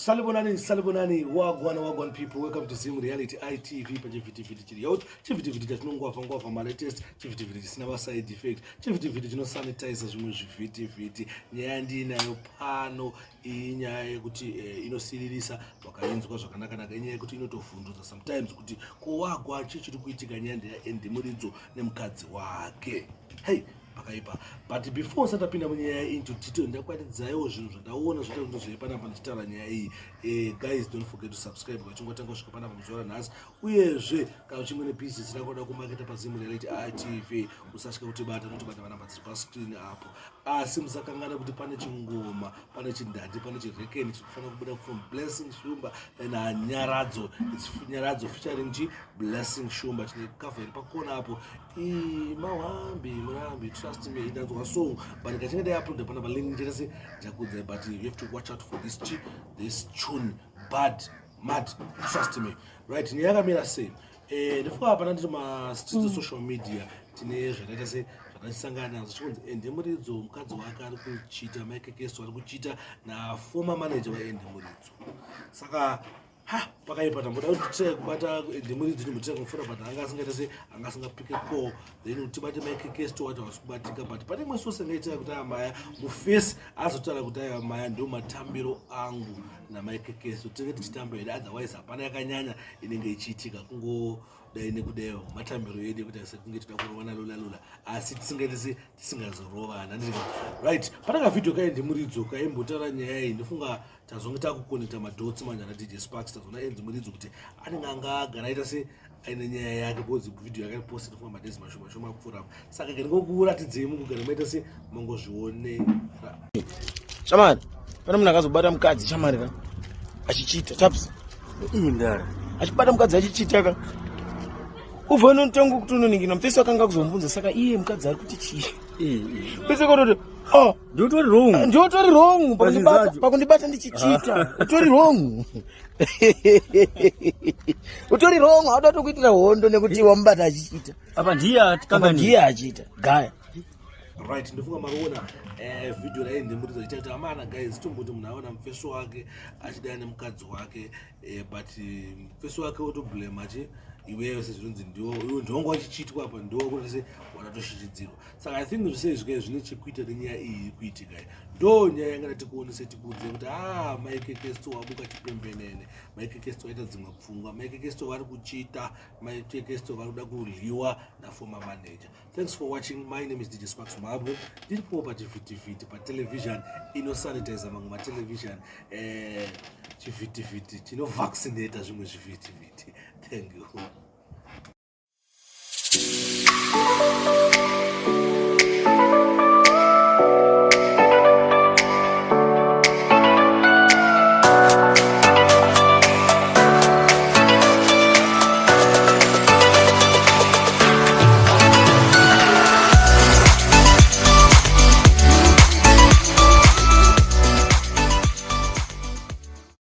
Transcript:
Salibonani, salibonani, wagwan, wagwan people, welcome to Zim Reality ITV pachivhitivhiti chiri yaut, chivhitivhiti chatinongwavha ngwavha malatest, chivhitivhiti chisina maside effect, chivhitivhiti chinosanitiza zvimwe zvivhitivhiti. Nyaya ndiinayo pano iyi nyaya yekuti eh, inosiririsa vakainzwa zvakanaka-naka, inyaya yekuti inotovhundutsa sometimes kuti kowagwa chii chiri kuitika. Nyaya ndeya Andy Muridzo nemukadzi wake. Hey, pakaipa. But before usati apinda munyaya into detail, ndakuatidzaiwo zvinhu zvandaona zvoita kuti ndozvei panapa ndichitaura nyaya iyi. Guys, don't forget to subscribe vachingotanga kusvika panapa muzuva ranhasi. Uyezve kana uchinge nebusiness rako da kumaketa paZim Reality ITV, usatya kutibata, notibata panamba dziri pascreen apo. Asi musakangana kuti pane chingoma, pane chindandi, pane chirekeni chiri kufanira kubuda from Blessing Shumba naNyaradzo. It's Nyaradzo featuring chi Blessing Shumba, chine cover iri pakona apo. Mawambi murambi, trust me, indanzwa song, but kachinge ndaiuploada panapa link ndichita ndichakuudzai, but you have to watch out for this chi this tune, bad mad, trust me. Right, nyaya yakamira sei? Ndifunga hapana ndiri mastreets, social media, tine zvakaita se zvakachisangana nazvo chikunzi Andy Muridzo mukadzi wake ari kuchita, Mike Kesto ari kuchita naformer manager waAndy Muridzo. Saka ha, pakaipa. Tamboda kuti titry kubata Andy Muridzo, timbotira kumufona, but anga asingaita se anga asingapike call. Then kuti tibate Mike Kesto wacho hasi kubatika, but pane imwe source ingaitira kuti amaya mufesi azotaura kuti aiwa, maya ndo matambiro angu naMike Kesto, tinenge tichitamba here, otherwise hapana yakanyanya inenge ichiitika, kungodai nekudaiwo matambiro edu ekuti sekunge toda kurovana lula lula, asi tisingaiti se tisingazorovana. Ndiri right, pane kavhidhio kaAndy Muridzo kaimbotaura nyaya iyi. Ndofunga tazonge takuconnecta madots manje ana DJ Sparks, tazoona Andy Muridzo kuti anenge anga agara aita se aine nyaya yake, because vhidhio yakaposta ndofunga madays mashoma shoma apfuura apo. Saka ke ndingokuratidzei mukugara maita se mangozvionera. Shamari, pane munhu akazobata mukadzi, shamari ka, achichita taps. Iyi ndara. Achibata mukadzi achichita ka, ubva unotonga kuti unoningira mufesi akanga kuzomubvunza, saka iye mukadzi ari kuti chii? Pese kototi, oh, Ndotori wrong. Ndiotori wrong pakundibata. Pazvinhu Pakundibata ndichichita utori wrong, utori wrong. Hauda tokuitira hondo nekuti wamubata achichita. Apa ndiye apa atikangani. Ndiye achiita gaya. Right, ndofunga mariona vhidhio raAndy Muridzo achiita kuti amana guys, tomboti munhu aona mufeso wake achidaya nemukadzi wake, but mufeso wake otoblame achi iwewe sezvinonzi ndiwo iwe ndonga wachichitwa apa, ndiwo kuti se watatoshichidzirwa. Saka I think zvese izvi zvine chekuita nenyaya iyi iri kuitika iyi. Ndo nyaya yanga tikuonese, tikuudze kuti a Mike Kesto wamuka chipembenene, Mike Kesto waita dzimwe pfungwa, Mike Kesto vari kuchita, Mike Kesto vari kuda kudyiwa naformer manager. Thanks for watching. My name is DJ Sparks Mabwe. Ndiripo pachivhitivhiti patelevision inosanitiza mamwe matelevision, chivhitivhiti chinovaccinata zvimwe zvivhitivhiti. Thank you.